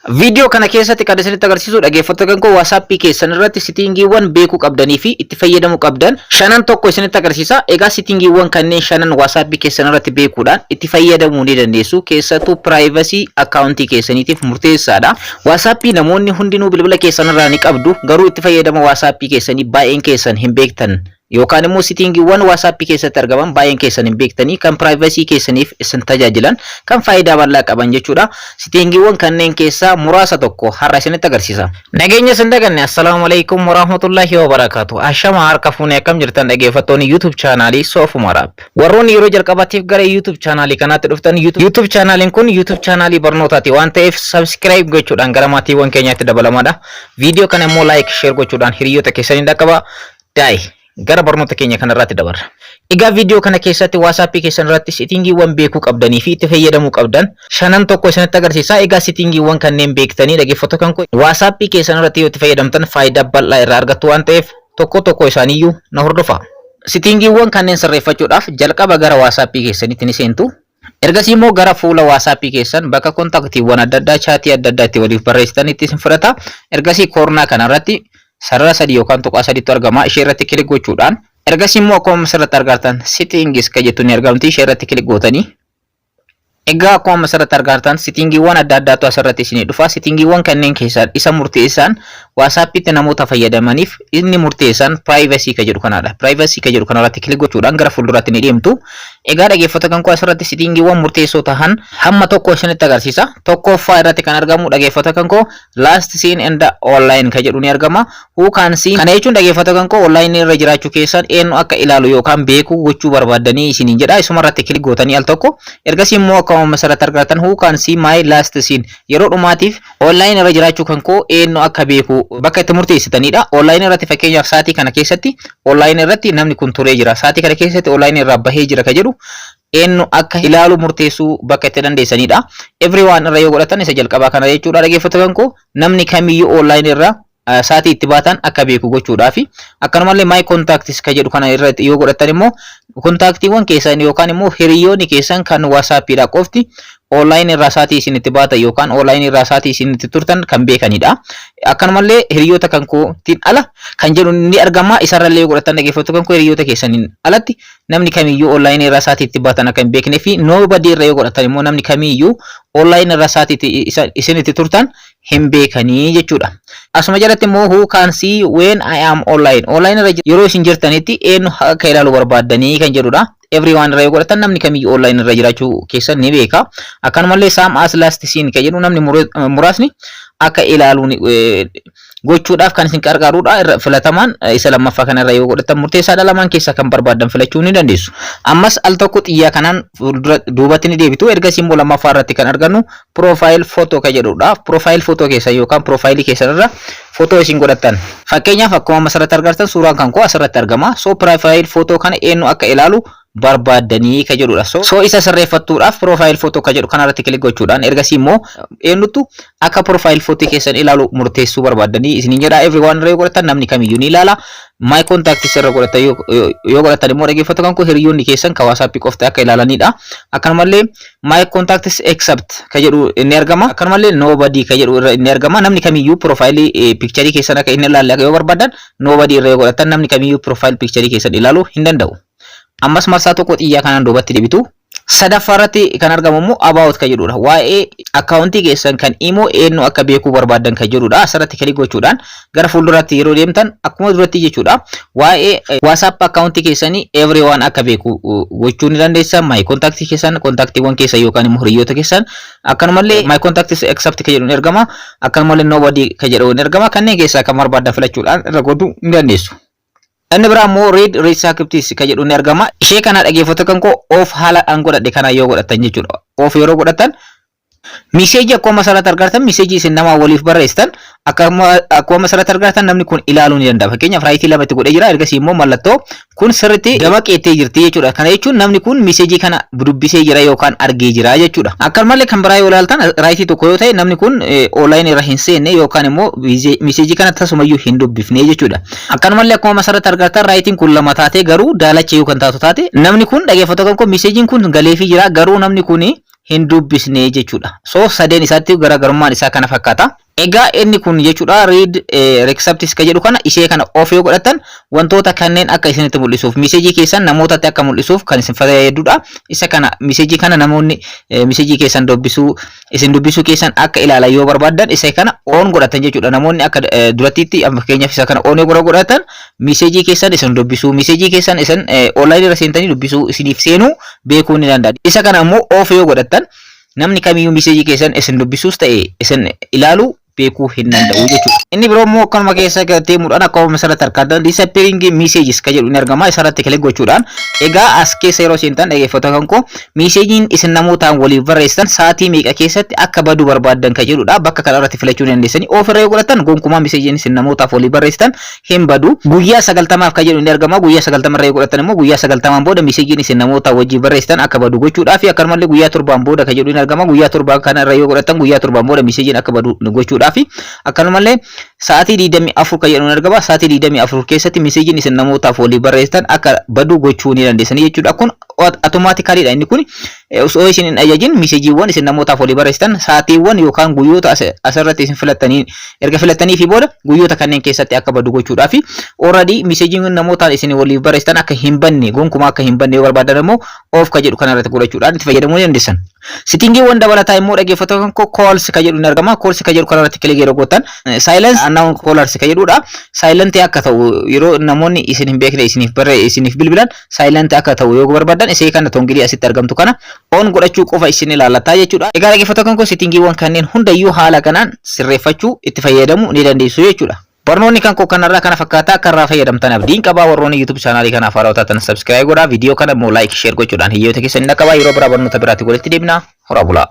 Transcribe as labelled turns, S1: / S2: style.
S1: Viidiyoo kana keessatti kan isinitti agarsiisu, dhaggeeffattoota koo, WhatsAppii keessan irratti settingiiwwan beekuu qabdanii fi itti fayyadamuu qabdan shanan tokko isinitti agarsiisa. Egaa settingiiwwan kanneen shanan WhatsAppii keessan irratti beekuudhaan itti fayyadamuu ni dandeessu. Keessattuu privacy akkaawuntii keessaniitiif murteessaadha. WhatsAppii namoonni hundinuu bilbila keessan irraa ni qabdu, garuu itti fayyadama WhatsAppii keessanii baay'een keessan hin beektan. Yookaan immoo settingiiwwan WhatsAppii keessatti argaman baay'een keessan hin beektanii, kan privacy keessaniif isin tajaajilan, kan faayidaa bal'aa qaban jechuudha. Settingiiwwan kanneen keessaa muraasa tokko har'a isinitti agarsiisa. Nageenya isin daganne, assalaamu alaikum warahmatullahi wabarakaatu. Ashama harka fuunee, akkam jirtan dhaggeeffattoonni YouTube chaanaalii Soofuma Raap? Warroonni yeroo jalqabaatiif gara YouTube chaanaalii kanaatti dhuftan, YouTube chaanaaliin kun YouTube chaanaalii barnootaati waan ta'eef subscribe gochuudhaan gara maatiiwwan keenyaatti dabalamaadha. Viidiyoo kana immoo like, share gochuudhaan hiriyoota keessanii dhaqqaba. Daa'e gara barnoota keenya kanarraatti dabarra. Egaa viidiyoo kana keessatti WhatsAppii keessan irratti settingiiwwan beekuu qabdanii fi itti fayyadamuu qabdan shanan tokko isinitti agarsiisa. Egaa settingiiwwan kanneen beektanii, dhaggeeffattoota kan koo, WhatsAppii keessan irratti yoo itti fayyadamtan faayidaa bal'aa irraa argattu waan ta'eef tokko tokko isaaniiyyuu na hordofa. Settingiiwwan kanneen sirreeffachuudhaaf jalqaba gara WhatsAppii keessanitti ni seentu. Ergasii immoo gara fuula WhatsAppii keessan bakka kontaktiiwwan adda addaa, chatii adda addaa itti waliif barreessitanitti isin fudhata. Ergasii corner kanarratti sarara sadii yookaan tuqaa sadiitu argama. Ishee irratti click gochuudhaan ergasii immoo akkuma asirratti argartan settings kan jettu ni argamti. Ishee irratti click gootanii, egaa akkuma asirratti argartan settingiiwwan adda addaatu asirratti isinii dhufa. Settingiiwwan kanneen keessaa isa murteessaan WhatsAppitti namoota fayyadamaniif inni murteessaan privacy kan jedhu kanaadha. Privacy kan jedhu kanarratti click gochuudhaan gara fuulduraatti ni deemtu. Egaa dhaggeeffattoota kan koo, asirratti settingiiwwan murteessoo tahan hamma tokko isinitti agarsiisa. Tokkoffaa irratti kan argamu, dhaggeeffattoota kan koo, last seen and online kan jedhu ni argama. Who can see kana jechuun, dhaggeeffattoota kan koo, online irra jiraachuu keessan eenyu akka ilaalu yookaan beeku gochuu barbaaddanii isiniin jedha. Isuma irratti click gootanii al tokko. Ergasii immoo akkuma asirratti argatan who can see my last seen, yeroo dhumaatiif online irra jiraachuu kan koo eenyu akka beeku bakka itti murteessitanidha. Online irratti fakkeenyaaf sa'aatii kana keessatti online irratti namni kun turee jira. Sa'aatii kana keessatti online irraa bahee jira ka jedhu eenyu akka ilaalu murteessuu bakka itti dandeessanidha. Everyone irra yoo godhatan, isa jalqabaa kana jechuudha, dhaggeeffattoota koo, namni kamiyyuu online irra sa'aatii itti baatan akka beeku gochuudhaafi. Akkanumallee my contacts ka jedhu kana irratti yoo godhatan immoo kontaaktiiwwan keessan yookaan immoo hiriyoonni keessan kan WhatsAppiidha qofti online irraa sa'aatii isin itti baatan yookaan online irraa sa'aatii isin itti turtan kan beekanidha. Akkanumallee hiriyoota kan kootiin ala kan jedhu ni argama. Isarrallee yoo godhatan, dhaggeeffattoota kan koo, hiriyoota keessaniin alatti namni kamiyyuu online irraa sa'aatii itti baatan akka hin beeknee fi nobody irra yoo godhatan immoo namni kamiyyuu online irraa sa'aatii isin itti turtan hin beekanii jechuudha. Asuma jalatti immoo who can see when I am online. Online irra yeroo isin jirtanitti eenyu akka ilaalu barbaaddanii kan jedhudha. Everyone irra yoo godhatan namni kamiyyuu online irra jiraachuu keessan ni beeka. Akkanumallee some as last seen kan jedhu namni muraasni akka ilaalu gochuudhaaf kan isin gargaarudha. Irra filatamaan isa lammaffaa kanarra yoo godhatan murteessaadha. Lamaan keessaa kan barbaadan filachuu ni dandeessu. Ammas al tokko xiyyaa kanaan fuuldura duubatti ni deebitu. Ergasii immoo lammaffaa irratti kan argannu profile photo kan jedhudha. Profile photo keessa yookaan profaayilii keessan irra footoo isin godhattan. Fakkeenyaaf akkuma asirratti argartan suuraan kan koo asirratti argama. So profile photo kana eenyu akka ilaalu barbaaddanii ka jedhudha. So isa sirreeffattuudhaaf profile photo ka jedhu kanarratti click gochuudhaan ergasii immoo eenyutu akka profile photo keessan ilaalu murteessuu barbaaddanii isiniin jedha. Everyone irra yoo godhatan namni kamiyyuu ni ilaala. My contacts irra godhatan yoo godhatan immoo, dhaggeeffattoota kan koo, hiriyoonni keessan ka WhatsApp qofti akka ilaalanidha. Akkanumallee my contacts except ka jedhu inni argama. Akkanumallee nobody ka jedhu irra inni argama. Namni kamiyyuu profile picture keessan akka inni ilaalle yoo barbaadan, nobody irra yoo godhatan namni kamiyyuu profile picture keessan ilaaluu hin danda'u. Ammas marsaa tokko xiyyaa kanaan duubatti deebitu. Sadaffaa irratti kan argamu immoo about kan jedhudha. Waa'ee akkaawuntii keessan kan immoo eenyu akka beekuu barbaadan kan jedhudha. Asirratti click gochuudhaan gara fuulduraatti yeroo deemtan akkuma duratti jechuudha. Waa'ee WhatsApp akkaawuntii keessanii everyone akka beeku gochuu ni dandeessan. My contact keessan, kontaktiiwwan keessan yookaan immoo hiriyoota keessan. Akkanumallee my contacts except kan jedhu ni argama. Akkanumallee nobody kan jedhu ni argama. Kanneen keessaa kan barbaadan filachuudhaan irra godhuu ni dandeessu. Inni biraa immoo read receipts kan jedhu ni argama. Ishee kana, dhaggeeffattoota kan koo, off haala an godhadhe kana yoo godhatan jechuudha. Off yeroo godhatan miseejii akkuma asirratti argartan, miseejii isin nama waliif barreessitan akkuma asirratti argartan namni kun ilaaluu ni danda'a. Fakkeenyaaf rightii lama itti godhee jira. Ergasii immoo mallattoo kun sirriitti damaqeettee jirti jechuudha. Kana jechuun namni kun miseejii kana dubbisee jira yookaan argee jira jechuudha. Akkanumallee kan biraa yoo ilaaltan, rightii tokko yoo ta'e namni kun online irra hin seenne yookaan immoo miseejii kana tasumayyuu hin dubbifne jechuudha. Akkanumallee akkuma asirratti argartan rightiin kun lama taatee garuu daalacha yoo kan taatu taate, namni kun, dhaggeeffattoota kan, miseejiin kun galeefii jira, garuu namni kun hin dubbisne jechuudha. So sadeen isaatti garaagarummaan isaa kana fakkaata. Egaa inni kun jechuudha, read receipts ka jedhu kana, ishee kana off yoo godhatan, wantoota kanneen akka isinitti mul'isuuf, message keessan namootatti akka mul'isuuf kan isin fayyadudha. Isa kana, message kana, namoonni message keessan dubbisuu, isin dubbisuu keessan akka ilaalan yoo barbaaddan, isa kana on godhatan jechuudha. Namoonni akka durattiitti, fakkeenyaaf, isa kana on yoo godhatan, message keessan isin dubbisuu, message keessan isin online irra seentanii dubbisuu, isiniif seenuu beekuu ni danda'a. Isa kana immoo off yoo godhatan, namni kamiyyuu message keessan isin dubbisuus ta'e isin ilaaluu beekuu hin danda'u jechuudha. Inni biroo immoo akkanuma keessa deemuudhaan, akkuma asirratti argaa, disappearing messages ka jedhu ni argama. Isarratti click gochuudhaan, egaa as keessa yeroo seentan, dhaggeeffattoota kan koo, messageiin isin namootaan waliif barreessitan sa'aatii meeqa keessatti akka baduu barbaaddan ka jedhudha. Bakka kana irratti filachuu ni dandeessanii. Off irra yoo godhatan, gonkumaa messageiin isin namootaaf waliif barreessitan hin badu. Guyyaa 90f ka jedhu ni argama. Guyyaa 90 irra yoo godhatan immoo, guyyaa 90n booda messageiin isin namoota wajjin barreessitan akka badu gochuudhaa fi akkanumallee guyyaa 7n booda ka jedhu ni argama. Guyyaa 7 kana irra yoo godhatan, guyyaa 7n booda messageiin akka badu gochuudhaa fi akkanumallee sa'aatii 24 kan jedhu ni argama. Sa'aatii 24 keessatti messageiin isin namootaaf walii barreessitan akka badu gochuu ni dandeessanii jechuudha. Kun automaticallydha inni kun. Osoo isin hin ajajin, messageiiwwan isin namootaaf walii barreessitan sa'aatiiwwan yookaan guyyoota asirratti isin filattanii, erga filattanii fi booda, guyyoota kanneen keessatti akka badu gochuudhaa fi already messageiin namootaan isin waliif barreessitan akka hin banne, gonkumaa akka hin banne yoo barbaadan immoo, off ka jedhu kanarratti godhachuudhaan itti fayyadamuu ni dandeessan. Settingiiwwan dabalataa immoo, dhaggeeffattoota koo, calls ka jedhu ni argama. Calls ka jedhu kanarratti click yeroo gootan, silence unknown callers ka jedhudha. Silent akka ta'u, yeroo namoonni isin hin beekne isiniif barree isiniif bilbilan silent akka ta'u yoo barbaadan, isee kana toggle asitti argamtu kana on godhachuu qofa isin ilaalataa jechuudha. Egaa dhaggeeffattoota koo, settingiiwwan kanneen hundayyuu haala kanaan sirreeffachuu, itti fayyadamuu ni dandeessu jechuudha. Barnoonni kan koo kanarraa kana fakkaata. Akka irraa fayyadamtan abdiin qabaa. Warroonni YouTube channelii kanaaf haaraa taatan subscribe godhaa. Viidiyoo kana immoo like, share gochuudhaan hiriyoota keessan ni dhaqqabaa. Yeroo biraa barnoota biraatti walitti deebina. Horaa bulaa.